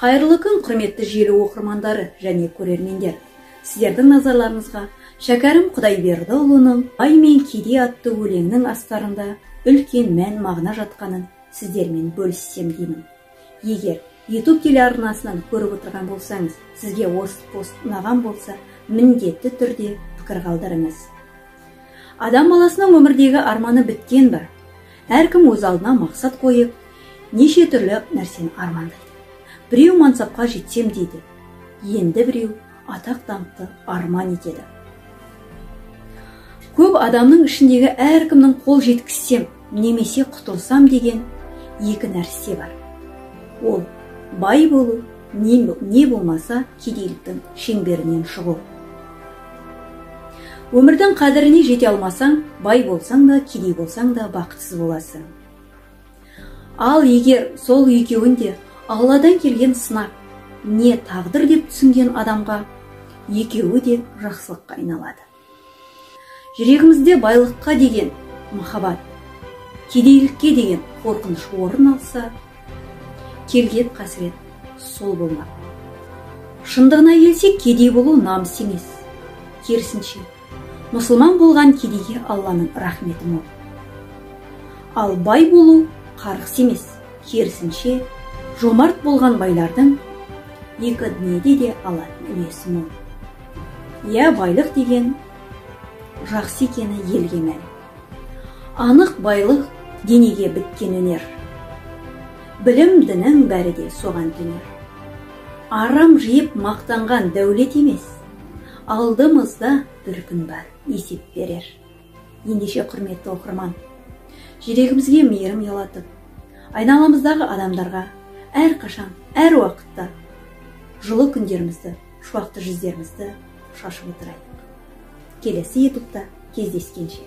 Қайырлы күн, құрметті желі оқырмандары және көрермендер. Сіздердің назарларыңызға Шәкәрім Құдайбердіұлының «Бай мен кедей» атты өлеңінің астарында үлкен мән мағына жатқанын сіздермен бөліссем деймін. Егер YouTube телеарнасынан көріп отырған болсаңыз, сізге осы пост ұнаған болса, міндетті түрде пікір қалдырыңыз. Адам баласының өмірдегі арманы біткен бе? Әркім өз алдына мақсат қойып, неше түрлі нәрсені армандайды. Біреу мансапқа жетсем дейді, енді біреу атақ даңқты арман етеді. Көп адамның ішіндегі әркімнің қол жеткізсем немесе құтылсам деген екі нәрсе бар. Ол бай болу, не болмаса кедейліктің шеңберінен шығу. Өмірдің қадіріне жете алмасаң, бай болсаң да, кедей болсаң да бақытсыз боласың. Ал егер сол екеуін де Алладан келген сынақ, не тағдыр деп түсінген адамға екеуі де жақсылыққа айналады. Жүрегімізде байлыққа деген махаббат, кедейлікке деген қорқыныш орын алса, келген қасірет сол болмақ. Шындығына келсек, кедей болу намыс емес. Керісінше, мұсылман болған кедейге Алланың рахметі мол. Ал бай болу қарғыс емес, керісінше, жомарт болған байлардың екі дүниеде де алатын үлесі мол. Иә, байлық деген жақсы екені елге мәлім. Анық байлық денеге біткен өнер. Білім дінің бәрі де соған төнер. Арам жиып мақтанған дәулет емес, алдымызда бір күн бар есеп берер. Ендеше, құрметті оқырман, жүрегімізге мейірім ұялатып, айналамыздағы адамдарға әрқашан, әр уақытта жылы күндерімізді, шуақты жүздерімізді шашып отырайық. Келесі ютубта кездескенше.